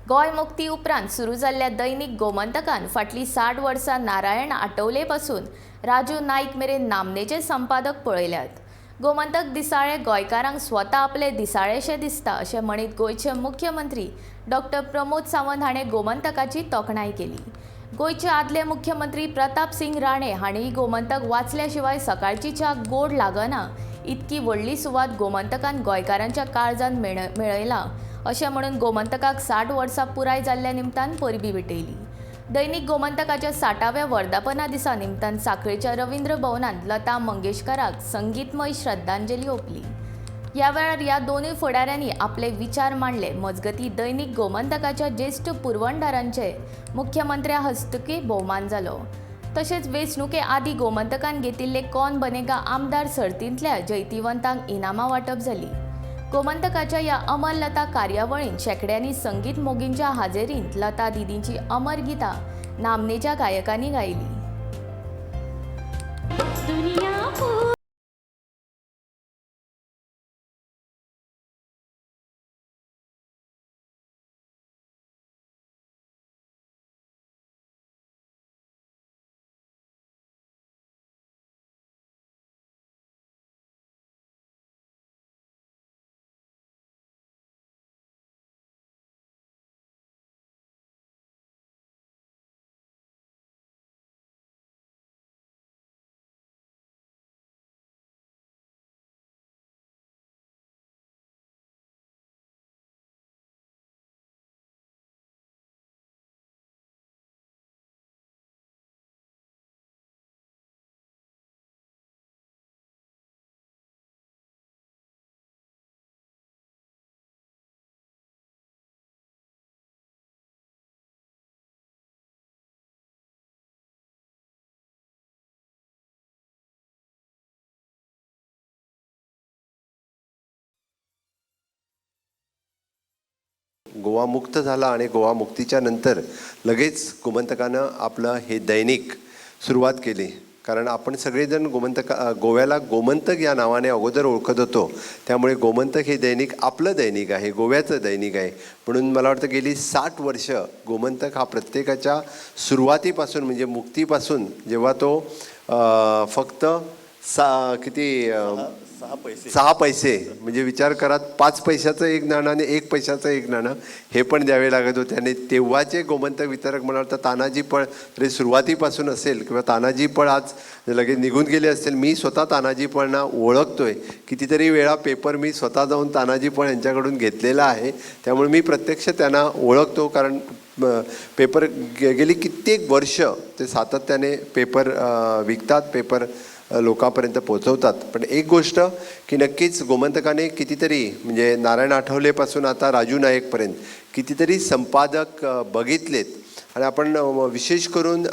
गोंय मुक्ती उपरांत सुरू जाल्ल्या दैनिक गोमंतकान फाटलीं 60 वर्सां नारायण आठवले पासून राजू नाईक मेरेन नामनेचे संपादक पळयल्यात. गोमंतक दिसाळें गोंयकारांक स्वता आपलें दिसाळेंशें दिसता अशें म्हणीत गोंयचे मुख्यमंत्री डॉक्टर प्रमोद सावंत हाणें गोमंतकाची तोखणाय केली. गोंयचे आदले मुख्यमंत्री प्रताप सिंग राणे हांणी गोमंतक वाचल्या शिवाय सकाळची च्या गोड लागना इतकी व्हडली सुवात गोमंतकान गोंयकारांच्या काळजान मेळयला अशें म्हणून गोमंतकाक 60 वर्सां पुराय जाल्ल्या निमतान परबीं भेटयली. दैनिक गोमंतकाच्या 60व्या वर्धापना दिसा निमतान साखळेच्या रवींद्र भवनांत लता मंगेशकराक संगीतमय श्रद्धांजली ओंपली. ह्या वेळार ह्या दोनूय फुडाऱ्यांनी आपले विचार मांडले. मजगतीं दैनिक गोमंतकाच्या ज्येश्ठ पुरवणदारांचे मुख्यमंत्र्या हस्तुकीं भोवमान जालो. तशेंच वेंचणुके आदीं गोमंतकान घेतिल्ले कोण बनेगा आमदार सर्तींतल्या जैतिवंतांक इनामां वांटप जाली. गोमंतकाच्या ह्या अमर लता कार्यावळींत शेंकड्यांनी संगीत मोगींच्या हाजेरींत लता दिदींची अमर गितां नामनेच्या गायकांनी गायली. गोवा मुक्त झाला आणि गोवा मुक्तीच्या नंतर लगेच गोमंतकानं आपलं हे दैनिक सुरुवात केली. कारण आपण सगळेजण गोव्याला गोमंतक या नावाने अगोदर ओळखत होतो, त्यामुळे गोमंतक हे दैनिक आपलं दैनिक आहे, गोव्याचं दैनिक आहे. म्हणून मला वाटतं गेली 60 वर्ष गोमंतक हा प्रत्येकाच्या सुरुवातीपासून म्हणजे मुक्तीपासून जेव्हा तो फक्त किती 6 पैसे म्हणजे विचार करा, 5 पैशाचं एक नाणं आणि 1 पैशाचं एक नाणं हे पण द्यावे लागत होते. आणि तेव्हाचे गोमंतक वितरक मला वाटतं तानाजी पळ तरी सुरुवातीपासून असेल किंवा तानाजी पळ आज लगेच निघून गेले असतील. मी स्वतः तानाजी पळना ओळखतोय, कितीतरी वेळा पेपर मी स्वतः जाऊन तानाजी पळ यांच्याकडून घेतलेला आहे, त्यामुळे मी प्रत्यक्ष त्यांना ओळखतो. कारण पेपर गेली कित्येक वर्ष ते सातत्याने पेपर विकतात, पेपर लोकांपर्यंत पोहोचवतात. पण एक गोष्ट की नक्कीच गोमंतकाने कितीतरी म्हणजे नारायण आठवलेपासून आता राजू नायकपर्यंत कितीतरी संपादक बघितलेत. आणि आपण विशेष करून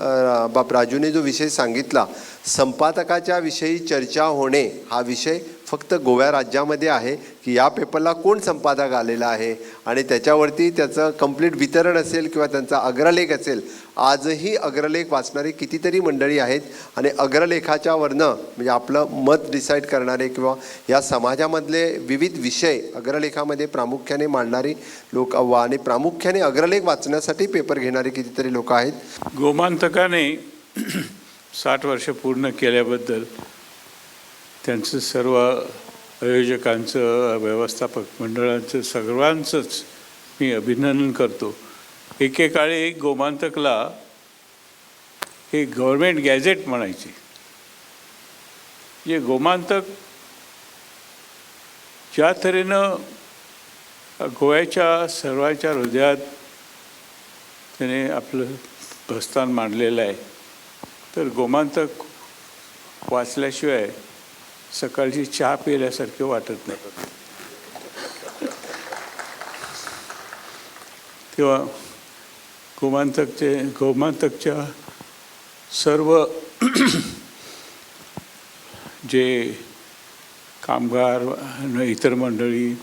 बाप राजूने जो विषय सांगितला, संपादकाच्या विषयी चर्चा होणे हा विषय फक्त गोव्या राज्यामध्ये आहे की या पेपरला कोण संपादक आलेला आहे आणि त्याच्यावरती त्याचं कंप्लीट वितरण असेल किंवा त्यांचा अग्रलेख असेल. आजही अग्रलेख वाचणारी कितीतरी मंडळी आहेत आणि अग्रलेखाच्या वरनं म्हणजे आपलं मत डिसाईड करणारे किंवा या समाजामधले विविध विषय अग्रलेखामध्ये प्रामुख्याने मांडणारी लोक आणि प्रामुख्याने अग्रलेख वाचण्यासाठी पेपर घेणारे कितीतरी लोक आहेत. गोमंतकाने 60 वर्ष पूर्ण केल्याबद्दल त्यांचं सर्व आयोजकांचं, व्यवस्थापक मंडळांचं, सर्वांचंच मी अभिनंदन करतो. एकेकाळी गोमांतकला हे गव्हर्मेंट गॅझेट म्हणायचे. जे गोमांतक ज्या तऱ्हेनं गोव्याच्या सर्वांच्या हृदयात त्याने आपलं प्रस्थान मांडलेलं आहे, तर गोमांतक वाचल्याशिवाय सकाळची चहा पिल्यासारखे वाटत नाही. तेव्हा गोमांतकच्या सर्व जे कामगार, इतर मंडळी,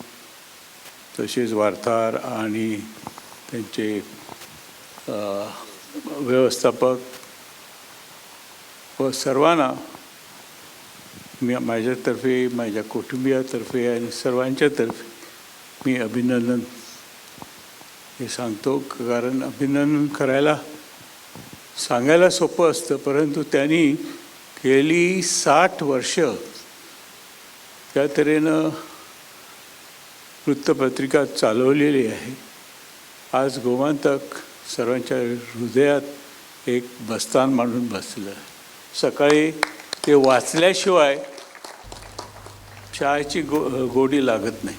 तसेच वार्ताहर आणि त्यांचे व्यवस्थापक व सर्वांना मी माझ्यातर्फे, माझ्या कुटुंबियातर्फे आणि सर्वांच्यातर्फे मी अभिनंदन हे सांगतो, कारण अभिनंदन करायला सांगायला सोपं असतं, परंतु त्यांनी गेली 60 वर्ष त्या तऱ्हेनं वृत्तपत्रिका चालवलेली आहे. आज गोमांतक सर्वांच्या हृदयात एक बस्तान मांडून बसलं. सकाळी ते वाचल्याशिवाय चहाची गोडी लागत नाही.